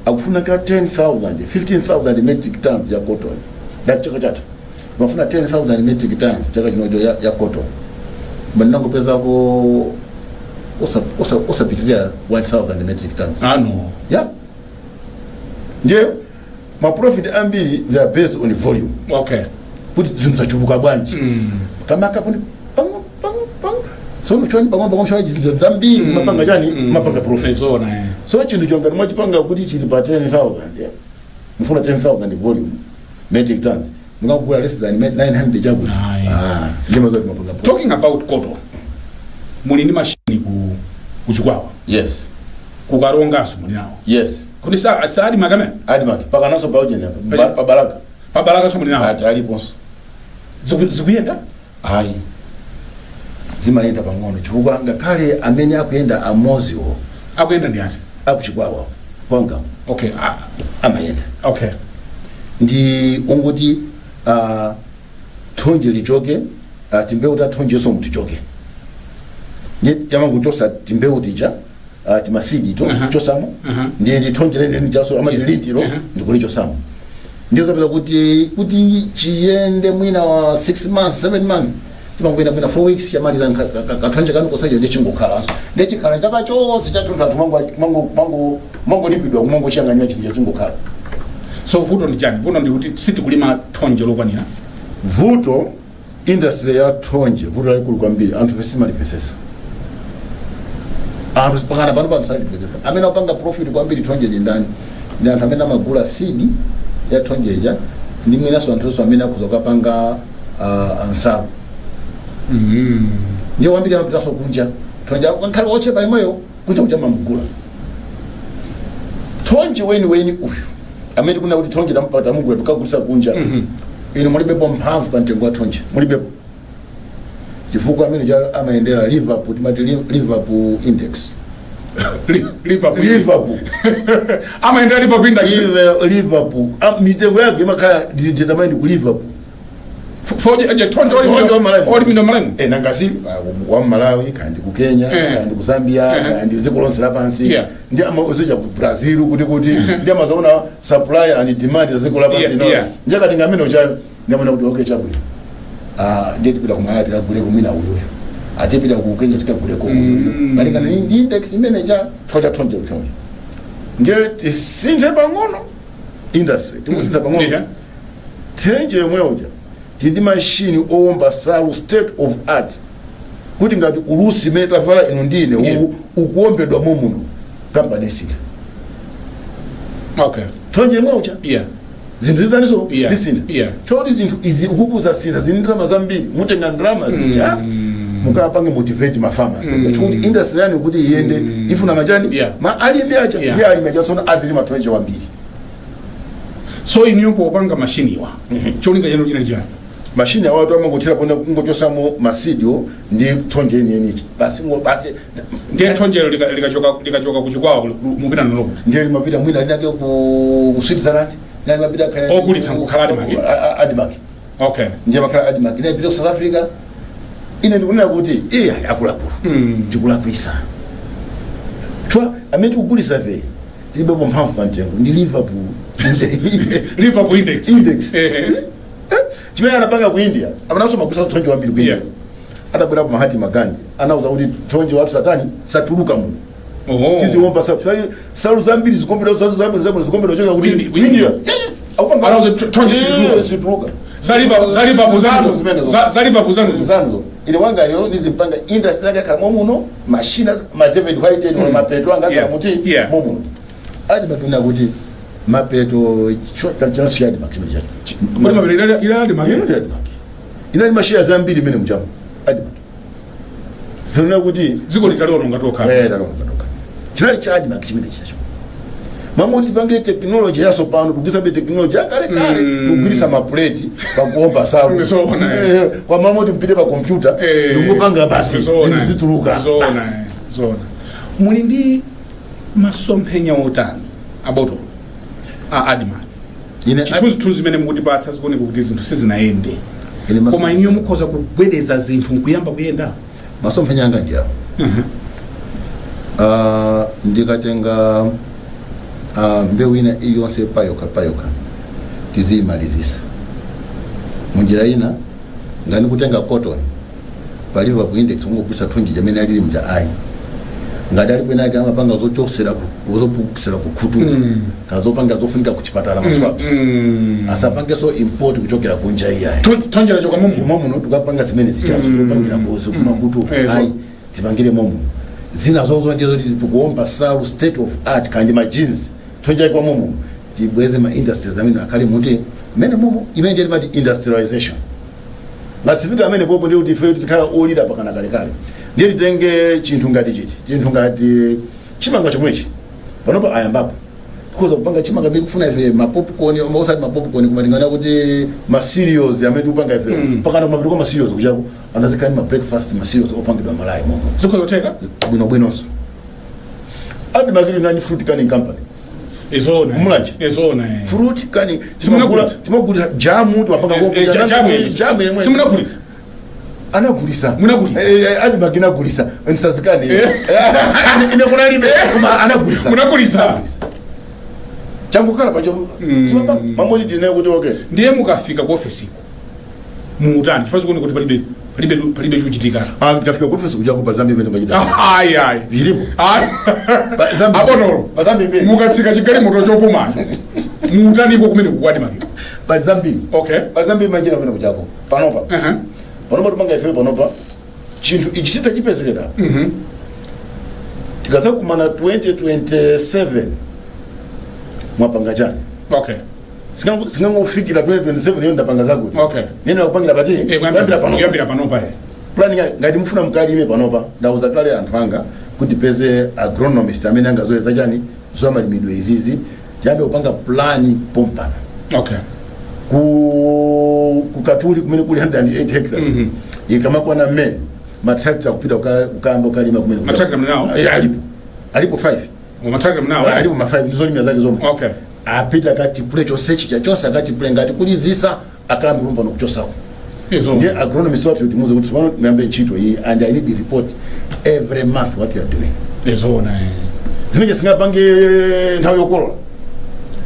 akufuna ka 10,000, 15,000 metric tons ya cotton. That chaka chatha mafuna 10,000 metric tons chaka chinocho ya cotton, bandangopezako osapitirira 1000 metric tons. Ah, no. Yeah, ndiye ma profit ambiri, they are based on volume, kuti zinthu zachuluka bwanji. Kamaka poni pang'ono pang'ono pang'ono, so choni pang'ono pang'ono choni, zinthu zambiri mapanga chani? Mapanga profit. Zona. So chinthu chongati mwachipanga kuti chili pa 10,000, yeah? Mufuna 10,000 volume metric tons, mungakugula less than 900 chakuti. Ayi. Ah, ndiye mazoti mapanga profit. Talking about cotton, muli ndi mashini ku Chikwawa? Yes. Kukaronganso muli nawo? Yes. Kuti sa ADMARC amene? ADMARC pakananso paujeni apa, pa Balaka. Pa Balaka muli nawo? Ati aliponso. Zikuyenda? Ayi, zimayenda pang'ono, chifukwa ngakhale amene akuyenda amoziwo. Akuyenda ndi ati? Akuchikwawa kwanga. Okay, ah. Amayenda. Ndi ungoti thonje lichoke, timbewu ta thonjeso mutichoke, ndi yamanguchosa timbewu tija, tima seed to, chosamo. Ndiye ndi thonje lene chaso amati lintilo, ndikulichosamo. Ndiyo zapeza kuti chiyende mwina wa 6 months, 7 months, timangoyenda mwina 4 weeks, chamaliza kathonje kanu kosaja, ndi chingokhalanso, ndi chikhala chaka chonse chathunthu, anthu mangolipidwa kumangochiyang'anira chinthu chachingokhala. So vuto ndi chani? Vuto ndi kuti sitikulima thonje lokwanira? Vuto, industry ya thonje, vuto lalikulu kwambiri, anthu simalipesesa. Anthu pakana pano panthu salipesesa. Amene akupanga profit kwambiri thonje ndi ndani? Ndi anthu amene amagula seed ya thonjeja, ndi mwinanso anthunso amene akhuza kukapanga nsalu. Ndiye kwambiri amapitanso kunja thonje, ngakhale ochepa imweyo, kunja kuja mamugula thonje weni weni uyu amene kuna kuti thonje tampata, tamugula, tikagulisa kunja. Inu mulibepo mphamvu pa mtengo wa thonje, mulibepo, chifukwa amene cha amayendera Liverpool, timati Liverpool index. Liverpool? Liverpool. Amayendera Liverpool index? Liverpool. Ah, mitengo yake imakhala determined ku Liverpool. Foje thonje? Thonje wa Malawi. Olimidwa Malawi. Eh, nangasi wa Malawi, kandi ku Kenya, kandi ku Zambia, kandi dziko lonse lapansi. Ndi amazoja ku Brazil, kuti ndi amazoona supply and demand za dziko lapansi. No, ndi akatenga amene uchayo, ndi amene kuti okay, chabwino, ah, ndiye tipita ku Malawi tikagule kumwina uyuyu, atipita ku Kenya tikagule ku uyuyu, malingana ndi index imene cha chifukwa cha thonje uchayo. Ndiye tisinthe pang'ono industry, tikusintha pang'ono. Thonje yomwe uja, tili ndi mashini owomba salu, state of art, kuti ngati ulusi imene tavala inu ndine ukuwombedwa momuno, kampani isintha. Thonje yomwe uja, zinthu zizaniso zisintha. Choti zinthu izi ukukuza sintha, zini ndalama zambiri, mutenga ndalama zija mukapange motivate ma farmers, chikuti industry yani kuti iyende ifuna machani? Ma alimi aja. Ndi alimi aja tsono azilima thonje wambiri. So iniyo popanga mashiniwa, cholinga chanu chinali chani? Mashini awatu amangothera ponda kungochosamo ma seed ndi thonje yeniyenichi basi, basi. Ndiye thonjelo likachoka kuchikwawa, mupita nalo kuti? Ndiye limapita mwina linake ku Switzerland, Nani mapita kaya Ogulitsa nkukhala ADMARC? ADMARC. Ndiye makhala ADMARC. Ine ndipita ku South Africa, ine ndikunena kuti iye akuluakulu, ndikulakwisa chifukwa amene tikugulisa fe tilibepo mphamvu pa mtengo ndi Liverpool. Liverpool Index. Index. Chimene anapanga ku India, amananso magulisa thonje wambiri ku India. Atabwerapo Mahatma Gandhi, anauza kuti thonje wathu satani satuluka muno. Tiziwomba salu zambiri zikombedwa, salu zambiri zambiri zikombedwa choka kuti Ku India. India. Akupanga Anauza thonje situluka. Situluka. Za Liverpool zanu. Zimenezo. Za Liverpool zanu. Zanuzo. Ile wangayo nizimpanga industry yake khala momuno, machine ma David Whitehead, mapeto anga khala muti momuno. Ati matuna kuti mapeto chano chiyadi maximum chacho. Kodi mapeto ile ADMARC? Ile ADMARC inali masheya zambiri imene mujamu ADMARC zonena kuti Dziko litaliononga tokha. Eh, talonga tokha. Chinali cha ADMARC chimene chacho. Mamuti tipange technology yatsopano, tugwisa be technology yakale kale, tugwirisa mapuleti pakuomba salu. Zoona, eh. Eh, kwa mamuti mpite pa computer, ndikupanga basi, Zoona. zinthu zituluka. Zoona. Basi. Zoona. Muli ndi masomphenya otani, abotolo a ADMARC? Ine Chithunzithunzi zimene mukutipatsa zikuoneka kuti zinthu sizinayende, ine koma inuyo mukhoza kugwedeza zinthu nkuyamba kuyenda. Masomphenya anga ndiawo. Ndikatenga mbewu ina iliyonse payokha payokha, tiziyimalizisa munjira ina. Ngani kutenga cotton pa Liverpool Index, ungogulisa thonje jamene alili mja ayi. Ngati alipo inake amapanga zochosera zopukisira kukhutu, kazopanga zofunika kuchipatala, ma swabs, asapangenso import kuchokera kunja iyayi. Thonje lachoka momo. Momuno tukapanga zimene zichazo zopangira kuzo kumakutu, ayi, tipangire momuno. Zina zozo ndizo tikuomba salu state of art kandi ma jeans, thonje kwa momuno. Tibweze ma industries amene akhale muti mene momo, imene ndiye timati industrialization. Ngasifika amene popo, ndiye kuti ife tizikhala olira pakana kalekale. Ndiye titenge chinthu ngati chiti, chinthu ngati chimanga chomwechi. Panopa ayambapo tikhoza kupanga chimanga mene kufuna ife, ma popcorn, osati ma popcorn, koma tingana kuti ma cereals amene tikupanga ife, pakana kumapita kwa ma cereals kuchako anazikhala ma breakfast, ma cereals opangidwa malayi momo. Zikhoza kutheka. Bwinobwinonso. ADMARC ili nani fruit canning company. Izona. Mulanje. Izona, eh. Fruit canning. Simunagulitsa? Timagulisa jamu, timapanga Jamu yemwe. Jamu yemwe. Simunagulitsa? Anagulisa. Munagulitsa? ADMARC inagulisa, nsazikane. Ine kunalibe, koma anagulisa. Munagulitsa. Changukhala pacho mamoni tine kuti okay. Ndiye mukafika ku ofesiko muutani? Chifukwa zikuoneka kuti palibe chikuchitika. Ah, ndikafika ku ofesi kujako pa zambi imene pachita Ayi, ayi. Vilipo. Ayi. Pa zambi. Abotolo. Pa zambi imene Mukatsika chigalimoto chopumacho, muutaniko kumene ku ADMARC? Pali zambiri. Pali zambiri manjira kumene kujako panopa. Panopa timanga ife, panopa chinthu ichi sitachipezekera. Tikazakumana 2027, mwapanga chani? Singangofikira 2027 iyo ndapanga zakuti nene nakupangira pati. Kuyambira panopa. Kuyambira panopa, eh. Planning ngati mufuna mukalime panopa, ndauza kale anthu anga kuti peze agronomist amene angazoyeza chani zamalimidwe izizi, tiyambe kupanga plan pompano. Ku kukatuli kumene kuli 108 hectares, ikamakwana May, matractor kupita ukayamba ukalima kumene. Matractor mnawo? Eh, alipo, alipo 5. Matractor mnawo, eh? Alipo ma 5 ndizolimira zake zomwe. Apita akatipule chonsechi chachonse, akatipule ngati kulizisa, akalambe kumpano kuchosako. Ndiye agronomist wathu timuze kuti tsopano muyambe ntchito iyi, and I need the report every month what you are doing. Izona, eh. Zimene singapange nthawi yokolola,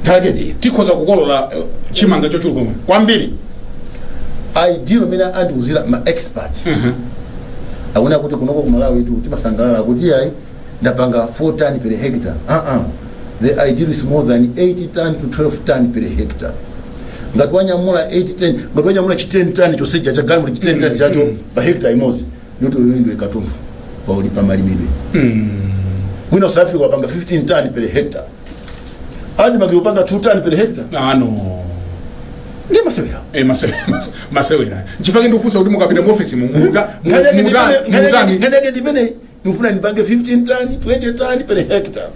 nthawi yake ndiye Tikhoza kukolola chimanga chochuluka komwe. Kwambiri. Ideal imene andiuzira ma expert, akuona kuti kunoko ku Malawi tu timasangalala kuti ayi, ndapanga 4 ton per hectare. The ideal is more than 8 ton to 12 ton per hectare. Ngati wanyamula 8 10, ngati wanyamula chi 10 ton chonseja cha galimoto, chi 10 ton chacho pa hectare imodzi, ndikuti uyu ndiwe katundu pauli pamalimidwe. Mwina South Africa wapanga 15 ton per hectare, ADMARC upanga 2 ton per hectare. Ah, no. Ndi masewera. Eh, masewera. Nchifukwa ndikufunsa kuti mukapita mu office mu muutani? Nkhani yake ndimene ndikufuna ndipange 15 ton, 20 ton per hectare.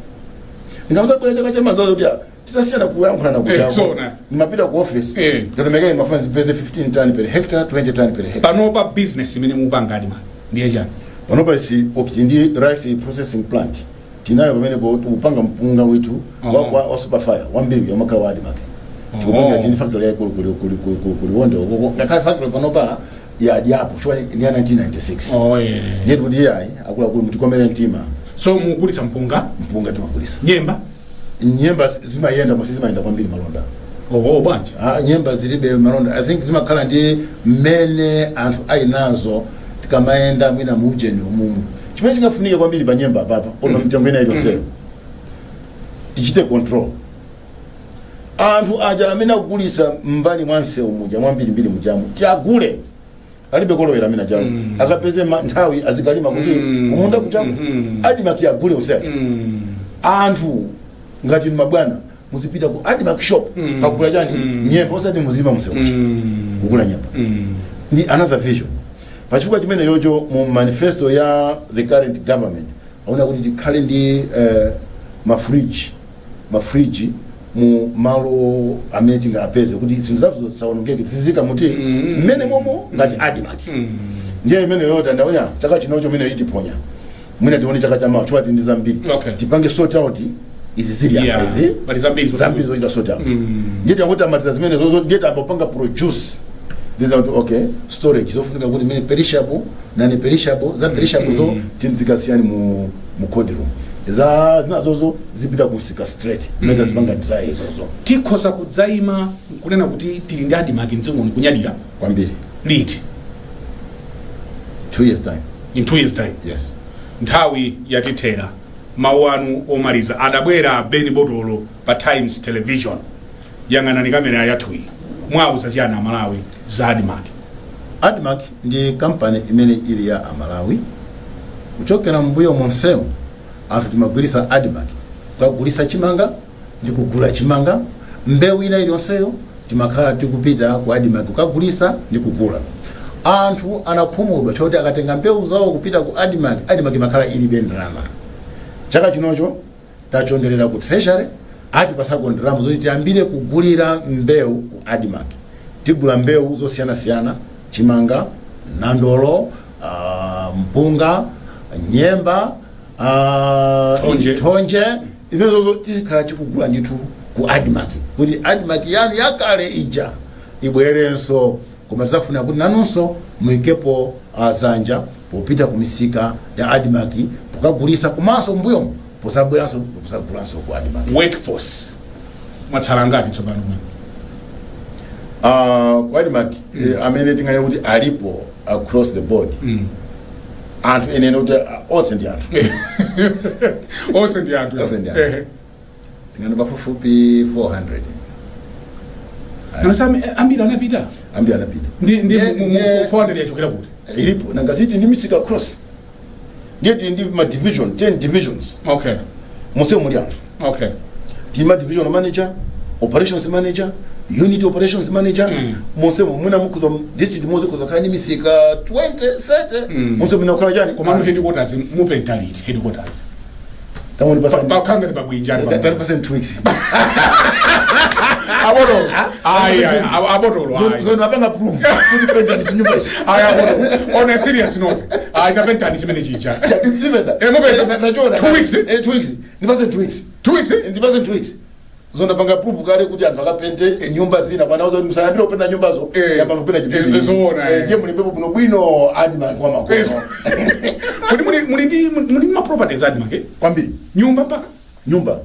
Ndingamuzabwera chaka chamadzazo kuti tisasiyana kuyankhulana. Zona. Ndimapita ku office, ndatomeka mafuna ndipeze 15 ton per hectare, 20 ton per hectare. Panopa business imene mupanga ADMARC ndiye chani? Panopa si okay, ndi rice processing plant tinayo pamenepo, tikupanga mpunga withu wa super fire wambiri wamakhala wa ADMARC. Tikupanga tini factory yaikulu ku Liwonde ukoko. Ngakhale factory panopa yadyapo chifukwa ndi ya 1996. Oh, yeah. Ndiye tikuti iyayi, akuluakulu, mutikomere mtima. So mugulitsa mpunga? Mpunga timagulitsa. Nyemba? Nyemba zimayenda, koma sizimayenda kwambiri malonda. Oh, bwanji? Ah, nyemba zilibe malonda. I think zimakhala ndi mmene anthu ali nazo. Tikamayenda mwina muujeni umumu, chimene chingafunike kwambiri pa nyemba apapa, ona mitengo ina iliyonseyo, tichite control anthu aja amene akugulisa mbali mwa msewu muja, mwambirimbiri mujamu. Tiagule, alibe kolowera amene ajawo, akapeze nthawi azikalima kuti kumunda kuchako. ADMARC agule useacha. Anthu ngati mabwana muzipita ku ADMARC shop kagula chani? Nyemba. Osati muzima msewu kugula nyemba. Ndi another vision. Pachifukwa chimene yocho, mu manifesto ya the current government aona kuti tikhale ndi mafriji, mafriji mu malo amene tingapeze kuti zinthu zathu zisaonongeke, tizizika muti mmene momo ngati ADMARC. Ndiye imene yota ndaonya chaka chinocho imene itiponya, mwina tione chaka chamawa, chifukwa tili ndi zambiri. Tipange sort out izi zili apa izi. Pali zambiri. Zambiri zochita sort out. Ndiye tanguti amaliza zimene zozo, ndiye tambopanga produce ndiza kuti okay, storage zofunika kuti mene perishable nani perishable, za perishable zo tizikasiyani mu cold room, za zinazozo zipita kumsika straight, zimene zipanga dry zozo. Tikhoza kudzayima nkunena kuti tili ndi ADMARC mdziko muno, kunyadira? Kwambiri. Liti? 2 years time. In 2 years time? Yes. Nthawi yatithera. Mawu anu omaliza. Adabwera Beni Botolo pa Times Television. Yang'anani kamera yathuyi, mwauza chiyani Amalawi za ADMARC? ADMARC ndi kampani imene ili ya Amalawi. Kuchokera mbuyo monsemu anthu timagwiritsa ADMARC kukagulisa chimanga ndi kugula chimanga. Mbewu ina iliyonseyo timakhala tikupita ku ADMARC kukagulisa ndi kugula. Anthu anakhumudwa choti akatenga mbewu zawo kupita ku ADMARC, ADMARC imakhala ilibe ndalama. Chaka chinocho tachonderera ku Treasury, atipasako ndalama zoti tiyambire kugulira mbewu ku ADMARC. Tigula mbewu zosiyanasiyana: chimanga, nandolo, mpunga, nyemba, Thonje. Thonje. Imenezozo tikhala tikugula ndithu ku ADMARC kuti ADMARC yanu yakale ija ibwerenso. Koma tidzafuna kuti nanunso muyikepo zanja popita ku misika ya ADMARC pokagulisa, komanso mbuyomo posabweranso posagulanso ku ADMARC. Workforce mwatsala ngati tsopano mwene? Ku ADMARC, amene tingane kuti alipo across the board, anthu enene kuti onse ndi anthu. Onse ndi anthu. Onse ndi anthu. Tingane pafupifupi 400. Nasa ambiri anapita. Ambiri anapita. Ndi 400 yachokera kuti? Ilipo nangasiti ndi misika across. Ndiye tili ndi ma division, 10 divisions. Monse muli anthu. Tili ma division manager, operations manager, unit operations manager. Monse mwina mukhuza district monse khuza khala ndi misika 20, 30. Monse mwina kukhala chani? Komano headquarters mupenta liti, headquarters? Tamoni pasani. Pakhala ngati pabwinja. Tani pasani 2 weeks. Abotolo, ayi, ayi, abotolo, ayi. Zono apanga proof kuti penta ndi chinyumba ichi. Ayi, abotolo, on a serious note, ayi, kapentani chimene chija. Ndipenta. Mupenta. Nachona. 2 weeks, eh? Eh, 2 weeks. Ndipase 2 weeks. 2 weeks, eh? Ndipase 2 weeks. Zona panga proof kale kuti anthu akapente nyumba zina panauza kuti musayambire kupenta nyumbazo. Yamba kupenta chipindi. Zoona, eh. Ndiye mulimbepo bwino bwino ADMARC kwa makono. Kuti muli ndi ma properties ADMARC, eh? Kwambiri. Nyumba mpaka? Nyumba.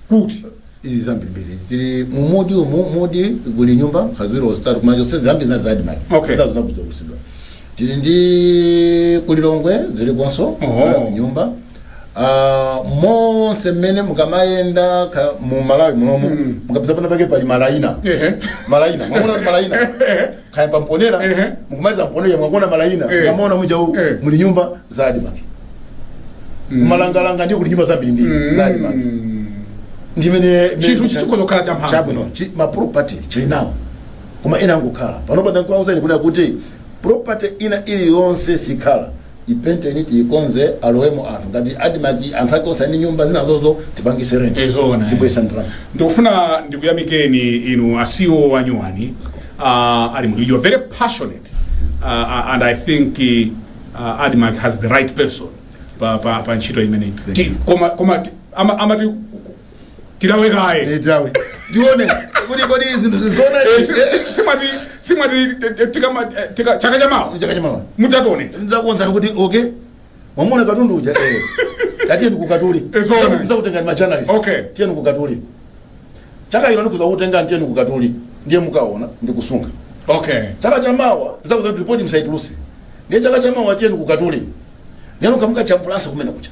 Kuti? Izi zambirimbiri zili mumudi umu. Mudi kuli nyumba ziwiri, zitatu, koma zonse zambiri zinali za ADMARC. Zazo zakuzakusidwa. Tili ndi kulilongwe zilikonso. Nyumba monse mmene mukamayenda mu Malawi munomu, mukapeza pana pake pali malaina. Malaina, mwaona kuti malaina kaya pamponera. Mukumaliza mponera, mwakuona malaina. Mukamaona muja muli nyumba za ADMARC. Kumalangalanga ndiye kuli nyumba zambirimbiri za ADMARC. Ndimene Chinthu chikhoza kukhala champhamvu. Chabwino. Ma property chili nawo, koma ena angokhala panopa. Ndakuwauzani kuna kuti property ina iliyonse sikhala ipenteni, tiikonze, alowemo anthu ngati ADMARC. Anthu ake onse ani nyumba zinazozo tipangise rent. Zoona, eh. Zibwesa ndalama. Ndikufuna ndikuyamikeni inu a CEO wanyuwani, ali munthu, you are very passionate, and I think ADMARC has the right person pa ntchito imeneyi. Thank you. Koma amati tilawekaye. Tilawe. Tione kuti kodi zinthu zizona. Simwati chaka chamawa Chaka chamawa mudzationetsa. Ndidzakuonzani kuti okay, mwamuna katundu uja, tatiyeni kukatuli. Zona. Ndidzakutenga ma journalist. Tiyeni kukatuli chaka ino, ndikuza kutenga, tiyeni kukatuli, ndiye mukaona ndikusunga. Chaka chamawa ndidzakuza kuti ripoti msaituluse, ndiye chaka chamawa tiyeni kukatuli, ndiye mukamukachampulanso kumene kucha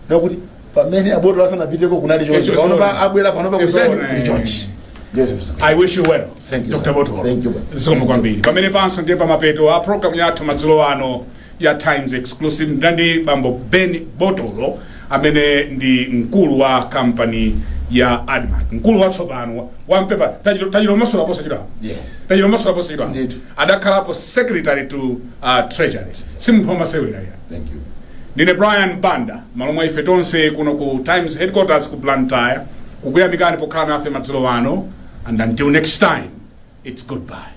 nakuti pamene aboto asanapiteko kunali chonchi, Echo pano zona. pa abwera pano pa kuchani Zona, kuli chonchi. Ndiye zinthu zake. I wish you well. Thank you, Dr. sir. Botolo. Thank you. Zikomo kwambiri. Pamene panso ndiye pamapeto a program yathu madzulo ano ya Times Exclusive. Ndandi bambo Ben Botolo amene ndi mkulu wa kampani ya ADMARC, mkulu watsopano wa mpepa tachilomasula posachedwa. Yes. Tachilomasula posachedwa. Ndithu. Adakhalapo secretary to treasury, si munthu wamasewera ya. Thank you. Ndine Brian Banda, malo mwa ife tonse kuno ku Times headquarters ku Blantyre, kukuyamikani pokhala nafe madzulo ano, and until next time, it's goodbye.